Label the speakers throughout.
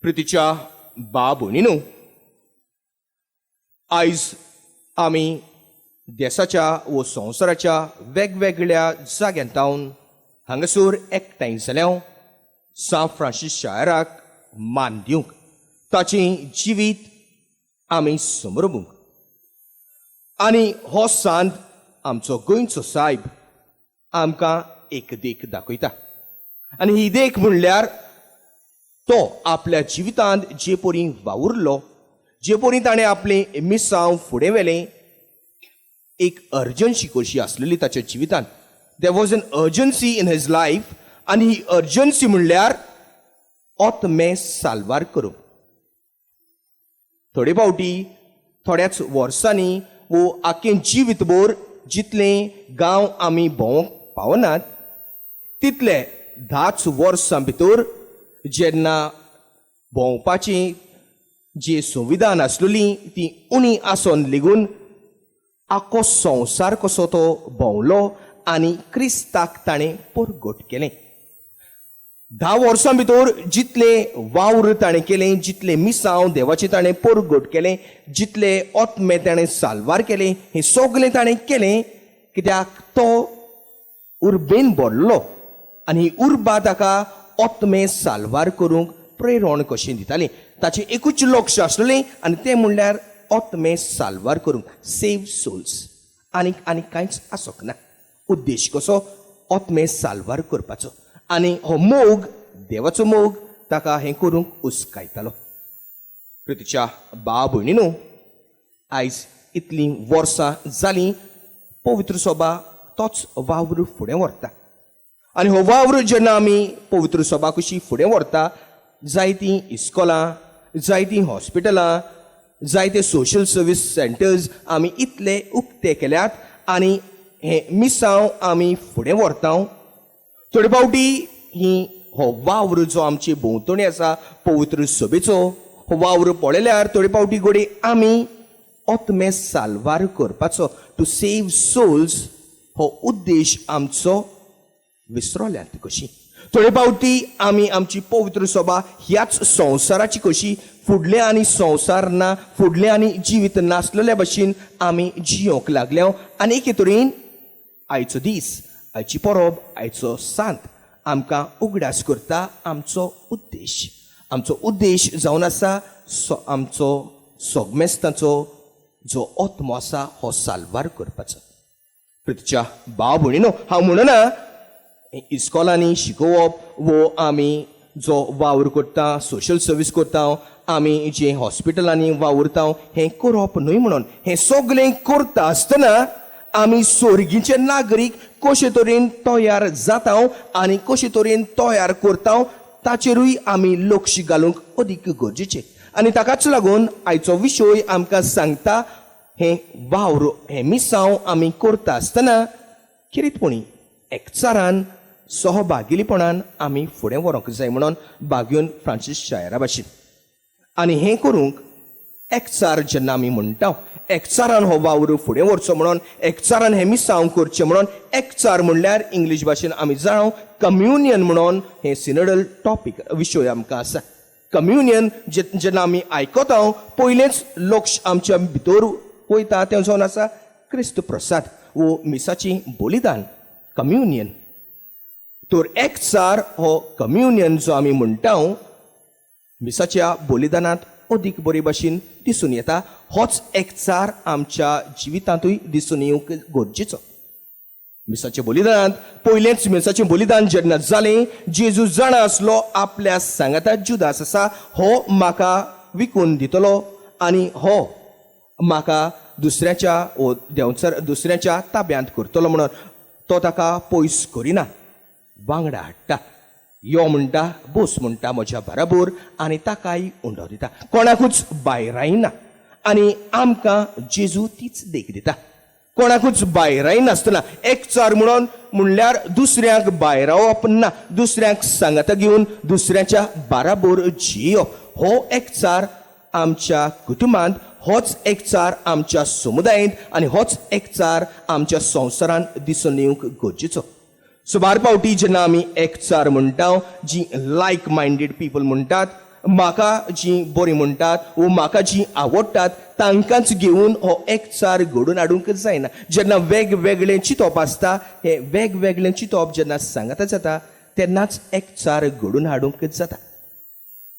Speaker 1: प्रितीच्या बाबुणीनू, आयज आमी देसाच्या वो संवसाराच्या वेगवेगळ्या जाग्यांतावन हांगासर एकठांय जाल्या सांत फ्रांसीस शायराक मान दिवंक, ताचें जिवीत आमी समरबूंक. आनी हो सांत, आमचो गोंयचो सायब, आमकां एक देख दाखयता. आनी ही देख म्हणल्यार तो आपल्या जिवितांत जे परी वावुरलो, जे परी ताणें आपलें मिसांव फुडें व्हेलें, एक अर्जन्सी कशी आसलेली ताच्या जिवितांत. There was an urgency in his life. आनी ही अर्जन्सी म्हणल्यार आत्मे साल्वार करूंक. थोडे फावटी थोड्याच वर्सांनी वो आख्खें जिवीतभर जितलें गांव आमी भोंवंक पावनात, तितले 10च वर्सां भितर जेन्ना भोंवपाची जी सुविधा नासलेली ती उणी आसोन लेगून आख्खो संवसार कसो तो भोंवलो आनी क्रिस्ताक ताणें परगट केलें. 10 वर्सां भितर जितले वावर ताणें केलें, जितले मिसांव देवाचें ताणें परगट केलें, जितले आत्मे ताणें साल्वार केलें, हें सगलें ताणें केलें कित्याक तो उर्बेन भरलो आनी ही उर्बा ताका आत्मे साल्वार करूंक प्रेरण कशें दिताली. ताचें एकूच लक्ष आसलेलें आनी तें म्हणल्यार आत्मे साल्वार करूंक, सेव सोल्स. आनीक आनी कांयच आसोंक ना. उद्देश कसो आत्मे साल्वार करपाचो. आनी हो मोग, देवाचो मोग ताका हें करूंक उस्कायतालो. प्रितीच्या भाव भयणीनू, आयज इतलीं वर्सां जालीं, पवित्र सभा तोच वावर फुडें व्हरता. आनी हो वावर जेन्ना आमी पवित्र सभा कशी फुडें व्हरता, जायतीं इस्कोलां, जायतीं हॉस्पिटलां, जायते सोशल सर्वीस सेंटर्स आमी इतले उक्ते केल्यात आनी हें मिसांव आमी फुडें व्हरता. थोडे फावटी ही हो वावर जो आमचे भोंवतणी आसा पवित्र सभेचो, हो वावर पळयल्यार थोडे फावटी घडये आमी आत्मे साल्वार करपाचो, टू सेव सोल्स, हो उद्देश आमचो विसरल्यात कशी. थोडे फावटी आमी आमची पवित्र सभा ह्याच संवसाराची कशी, फुडलें आनी संवसार ना, फुडलें आनी जिवीत नासलेल्या भशेन आमी जियोंक लागल्या. आनी एके तरेन आयचो दीस, आयची परब, आयचो सांत आमकां उगडास करता आमचो उद्देश. आमचो उद्देश जावन आसा आमचो सोगमेस्ताचो जो आत्मो आसा हो साल्वार करपाचो. प्रितीच्या भाव भयणीनो, हांव म्हणना इस्कॉलांनी शिकोवप वो आमी जो वावर करता, सोशल सर्वीस करता, आमी जे हॉस्पिटलांनी वावुरता, हें करप न्हय म्हणून. हें सगळें करता आसतना आमी सोर्गीचे नागरीक कशे तरेन तयार जाता आनी कशे तरेन तयार करता, ताचेरूय आमी लक्ष घालूंक अदीक गरजेचें. आनी ताकाच लागून आयचो विशय आमकां सांगता, हें वावर, हें मिसांव आमी करता आसतना खेरीतपणी एकचारान, सहभागिलीपणान आमी फुडें व्हरूंक जाय म्हणून, बागयोन फ्रांसीस शायरा भाशेन. आनी हें करूंक एकचार जेन्ना आमी म्हणटा, एकचारान हो वावर फुडें व्हरचो म्हणून, एकचारान हें मिसांव करचें म्हणून, एकचार म्हणल्यार इंग्लीश भाशेन आमी जाणा कम्युनियन म्हणून हें सिनडल टॉपीक, विशय आमकां आसा. कम्युनियन जेन्ना आमी आयकता, पयलेंच लक्ष आमच्या भितर वयता तें जावन आसा क्रिस्त प्रसाद वो मिसाची बलिदान, कम्युनियन. तर एकचार हो कम्युनियन जो आमी म्हणटा, मिसाच्या बलिदानांत अदीक बरे भाशेन दिसून येता. होच एकचार आमच्या जिवितांतूय दिसून येवंक गरजेचो. मिसाच्या बलिदानांत, पयलेंच मिसाचें बलिदान जेन्ना जालें, जेजू जाणा आसलो आपल्या सांगाता जुदास आसा, हो म्हाका विकून दितलो आनी हो म्हाका दुसऱ्याच्या वो देंवचार दुसऱ्याच्या ताब्यांत करतलो म्हणून. तो ताका पयस करिना, वांगडा हाडटा. यो म्हणटा, बोस म्हणटा म्हज्या बराबर. आनी ताकाय उंडो दिता, कोणाकूच भायरायना. आनी आमकां जेजू तीच देख दिता, कोणाकूच भायरायनासतना. एकचार म्हणून म्हणल्यार दुसऱ्यांक भायरावप ना, दुसऱ्यांक सांगाता घेवन दुसऱ्याच्या बाराबर जियेवप. हो एकचार आमच्या कुटुंबांत, होच एकचार आमच्या समुदायेंत आनी होच एकचार आमच्या संवसारांत दिसून येवंक गरजेचो. सुमार फावटी जेन्ना आमी एकचार म्हणटा, जी लायक मायंडेड पीपल म्हणटात. म्हाका जीं बरीं म्हणटात वो म्हाका जीं आवडटात तांकांच घेवन हो एकचार घडोवन हाडूंक जायना. जेन्ना वेगवेगळें चिंतप आसता, हें वेगवेगळें चिंतप जेन्ना सांगाता जाता तेन्नाच एकचार घडोवन हाडूंक जाता.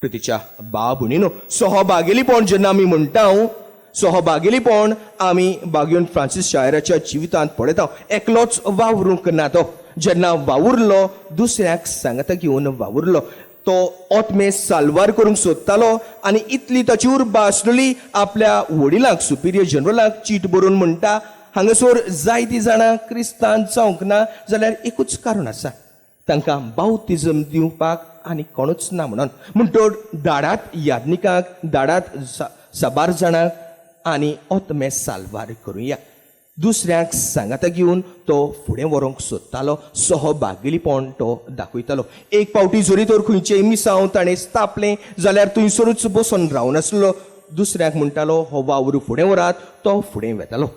Speaker 1: प्रितीच्या भाव भयणीनो, सहभागेलीपण जेन्ना आमी म्हणटा, सहभागेलीपण आमी बागयोन फ्रांसीस शायराच्या जिवितांत पळयता. एकलोच वावरूंक ना तो. जेन्ना वावुरलो दुसऱ्याक सांगाता घेवन वावुरलो. तो ओतमे साल्वार करूंक सोदतालो आनी इतली ताची उर्बा आसलेली आपल्या वडिलांक, सुपिरियर जनरलाक चीट बरोवन म्हणटा, हांगासर जायतीं जाणां क्रिस्तान जावंक ना जाल्यार एकूच कारण आसा, तांकां बावतिजम दिवपाक आनी कोणूच ना म्हणून. म्हणटोर धाडात यादनिकाक, धाडात साबार जाणांक आनी ओतमे साल्वार करुया. दुसऱ्यांक सांगाता घेवन तो फुडें व्हरूंक सोदतालो, सहभागीपण तो दाखयतालो. एक फावटी जरी तर खंयचेय मिसांव ताणें स्थापलें जाल्यार थंयसरूच बसून रावनासलो, दुसऱ्यांक म्हणटालो हो वावर फुडें व्हरात, तो फुडें वेतालो.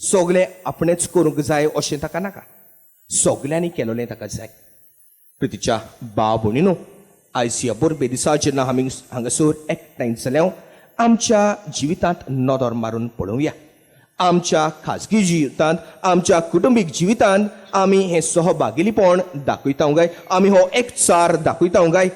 Speaker 1: सगळें आपणेंच करूंक जाय अशें ताका नाका, सगल्यांनी केलोलें ताका जाय. प्रितीच्या भाव भयणीनो, आयज ह्या बरबे दिसा जेन्ना आमी हांगासर एकठांय जाल्या, आमच्या जिवितांत नदर मारून पळोवया. आमच्या खाजगी जिवितांत, आमच्या कुटुंबीक जिवितांत आमी हें सहभागीपण दाखयता काय? आमी हो एकचार दाखयता काय?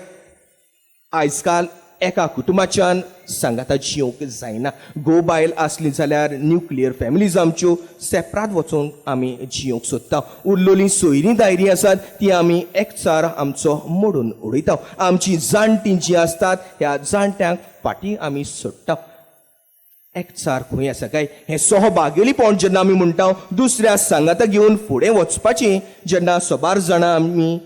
Speaker 1: आयज काल एका कुटुंबाच्यान सांगाता जियोंक जायना. घोव बायल आसली जाल्यार न्युक्लियर फॅमिलीज आमच्यो, सेपरात वचून आमी जियोंक सोदता. उरलेलीं सोयरीं दायरीं आसात ती आमी एकचार आमचो मोडून उडयता. आमची जाणटीं जीं आसतात ह्या जाणट्यांक फाटीं आमी सोडटा. एकचार खंय आसा काय? हें सहभागेलीपण जेन्ना आमी म्हणटा, दुसऱ्या सांगाता घेवन फुडें वचपाचें, जेन्ना सबार जाणां आमी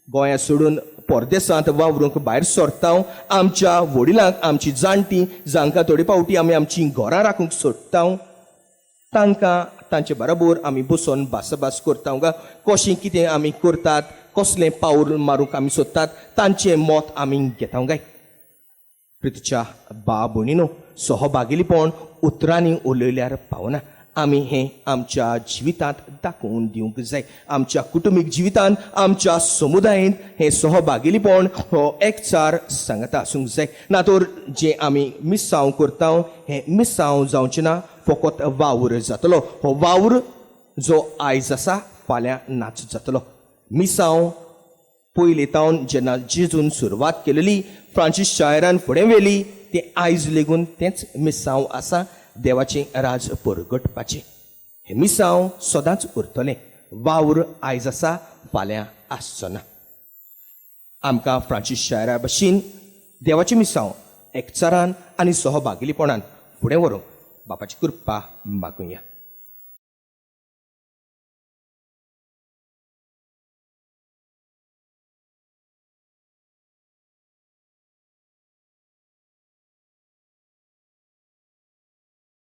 Speaker 1: गोंया सोडून परदेसांत वावरूंक भायर सरता, आमच्या वडिलांक, आमची जाणटीं जांकां थोडे फावटी आमी आमचीं घरां राखूंक सोदता, तांकां तांचे बरोबर आमी बसून भासाभास करता गा, कशें कितें आमी करतात, कसलें पावल मारूंक आमी सोदतात, तांचें मत आमी घेता काय? प्रितीच्या बा भयणीनो, सहभागीपण उतरांनी उलयल्यार पावना, आमी हें आमच्या जिवितांत दाखोवन दिवंक जाय. आमच्या कुटुंबीक जिवितांत, आमच्या समुदायेंत हें सहभागीपण, हो एकचार सांगाता आसूंक जाय. ना तर जें आमी मिसांव करता हें मिसांव जावचें ना, फकत वावर जातलो. हो वावर जो आयज आसा फाल्यां नाच जातलो. मिसांव पयलीं तावन जेन्ना जेजून सुरवात केलेली, फ्रांसीस शायरान फुडें व्हेली, तें आयज लेगून तेंच मिसांव आसा, देवाचें राज परगटपाचें. हें मिसांव सदांच उरतलें. वावर आयज आसा, फाल्यां आसचो ना. आमकां फ्रांसीस शायरा भशेन देवाचें मिसांव एकचारान आनी सहभागीपणान फुडें व्हरूंक बापाची कृपा मागुया.